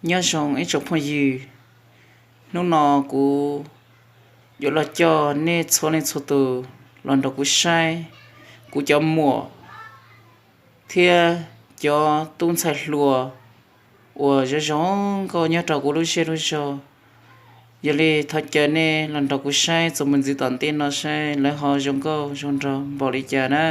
Nyob zoo ib tsoom phooj ywg, hnub no kuv yuav los coj nej txhua leej txhua tus los nrog kuv saib kuv cov muam thiab cov tub ntxhais hluas uas zoo zoo nkauj nyob rau kuv lub zej lub zog. Yog li thov caw nej los nrog kuv saib txuas mus ntxiv tom ntej no saib lawv ho zoo nkauj zoo nraug npaum li cas na.